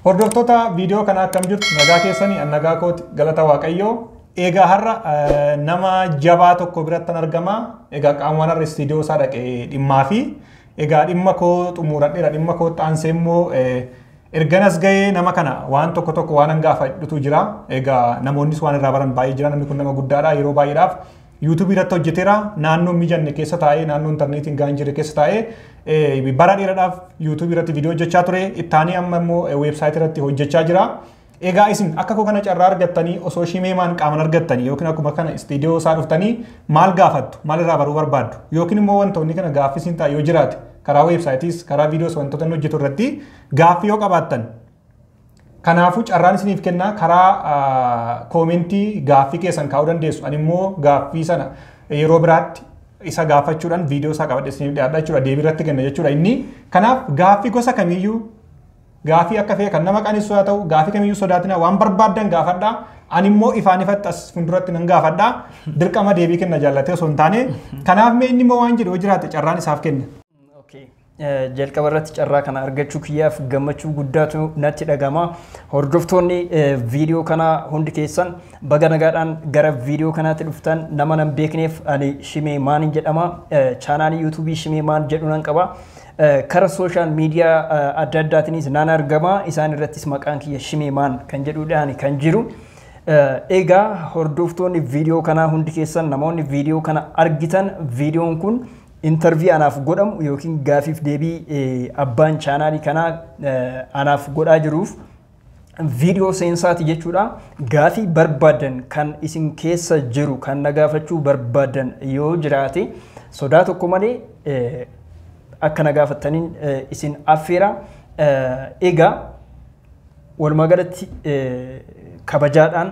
Hordoftoota viidiyoo kana akkam jirtu? Nagaa keessanii? An nagaa kooti, galata Waaqayyoo. Egaa har'a nama jabaa tokko birattan argama. Egaa qaamaan har'a istiidiyoo isaa dhaqee dhimmaa fi egaa dhimma koo xumuradheera. Dhimma koo aansee immoo erganas gahee nama kana waan tokko tokko waan hangaafadhutu jira. Egaa namoonnis waan irraa baran baay'ee jira. Namni kun nama guddaadha. Yeroo baay'eedhaaf yuutuubii irratti hojjeteera. Naannoo mijanne keessa taa'ee, naannoo intarneetiin gahaan jirre keessa taa'ee bara dheeraadhaaf yuutuubii irratti viidiyoo hojjechaa ture. Ittaanii amma immoo weebsaayitii irratti hojjechaa jira. Egaa isin akka koo kana carraa argattanii osoo Shimeemaan qaaman argattanii yookiin akkuma kana istiidiyoo isaa dhuftanii maal gaafattu? Maal irraa baruu barbaaddu? Yookiin immoo wantoonni kana gaaffii isin ta'a yoo jiraate, karaa weebsaayitiis karaa viidiyoos wantoota inni hojjetu irratti gaaffii yoo qabaattan, kanaafuu carraan isiniif kennaa, karaa koomentii gaaffii keessan kaa'uu dandeessu. Ani immoo gaaffii sana yeroo biraatti isa gaafachuudhaan viidiyoo isaa qabadhe isiniif dhiyaadha jechuudha. Deebii irratti kenna jechuudha inni. Kanaaf gaaffii gosa kamiyyuu, gaaffii akka fe'e kan nama qanissu haa ta'u, gaaffii kamiyyuu sodaatina, waan barbaaddan gaafadhaa. Ani immoo ifaan ifatti as fuulduratti nan gaafadhaa. Dirqama deebii kenna jaallatee osoo hin taane. Kanaaf mee inni immoo waan jedhu yoo jiraate carraan isaaf kenna. Jalqaba irratti carraa kana argachuu kiyyaaf gammachuu guddaatu natti dhagama. Hordoftoonni viidiyoo kanaa hundi keessan baga nagaadhaan gara viidiyoo kanaatti dhuftan. Nama nan beekneef ani Shimee Maanin jedhama. Chaanaalii yuutuubii Shimee Maan jedhu nan qaba. Kara social media adda addaatiinis nan argama. Isaan irrattis maqaan kiyya Shimee Maan kan jedhudhaan kan jiru. Egaa hordoftoonni viidiyoo kanaa hundi keessan, namoonni viidiyoo kana argitan, viidiyoon kun interview anaaf godhamu yookiin gaafiif deebii abbaan chaanaalii kanaa anaaf godhaa jiruuf viidiyoo seensaati jechuudha. Gaafii barbaadan kan isin keessa jiru kan na gaafachuu barbaadan yoo jiraate, sodaa tokko malee akka na gaafattaniin isin affeera. Egaa walumaa galatti kabajaadhaan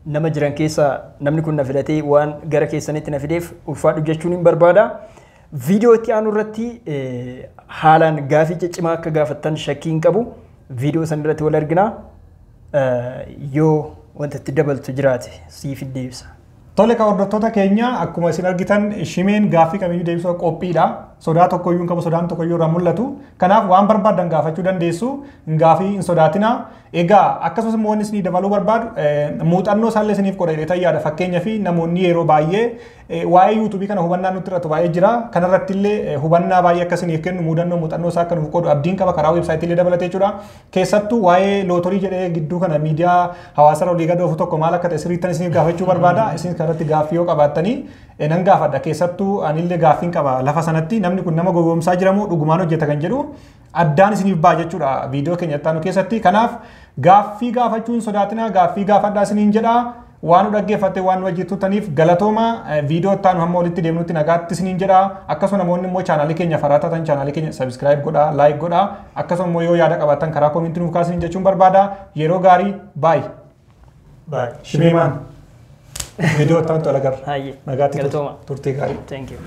nama jiran keessaa namni kun na filatee waan gara keessanitti na fideef ulfaadhu jechuun hin barbaada. Viidiyoo itti aanu irratti haalaan gaafii ciccimaa akka gaafattan shakkii hin qabu. Viidiyoo san irratti wal argina. Yoo wanta itti dabaltu jiraate siif deebisa. Tole ka, hordoftoota keenya, akkuma isin argitan Shimeen gaaffii kamiyyuu deebisuu qophiidha. Sodaa tokkoyyuu hin qabu, sodaan tokkoyyuu irraa mul'atu. Kanaaf waan barbaadan gaafachuu dandeessu. Gaaffii hin sodaatina. Egaa akkasumas immoo wanni isinii dabaluu barbaadu, muuxannoo isaallee isiniif qoda jedhee yaada. Fakkeenyaa fi namoonni yeroo baay'ee waa'ee yuutuubii kana hubannaa nutti irratti baay'ee jira. Kanarratti illee hubannaa baay'ee akka isiniif kennu, muuxannoo isaa akka nuuf qoodu abdiin qaba, karaa weebsaayitii illee dabalatee jechuudha. Keessattuu waa'ee lootorii jedhee gidduu kana miidiyaa hawaasarra olii gad oofu tokko maal akka ta'e sirriittan isiniif gaafachuu barbaada. Isin kanarratti gaaffii yoo qabaattanii nan gaafadha. Keessattuu anillee gaaffiin qaba lafa sanatti, namni kun nama gowwoomsaa jiramoo dhugumaan hojjeta kan jedhu addaan isiniif ba'a jechuudha viidiyoo keenya itti aanu keessatti. Kanaaf gaaffii gaafachuu hin sodaatinaa, gaaffii gaafadhaa isiniin jedha. Waan nu dhaggeeffatte, waan nu wajjin turtaniif galatooma. Viidiyoo itti aanu hamma walitti deemnutti nagaatti isiniin jedha. Akkasuma namoonni immoo chaanaalii keenya faraa taatan chaanaalii keenya subscribe godhaa, like godhaa. Akkasuma immoo yoo yaada qabaattan karaa koomentii nuuf kaasiniin jechuun barbaada. Yeroo gaarii, baay'ee. Shimeemaan, viidiyoo itti aanutti wal agarra. Nagaatti, turtii gaarii. Thank you.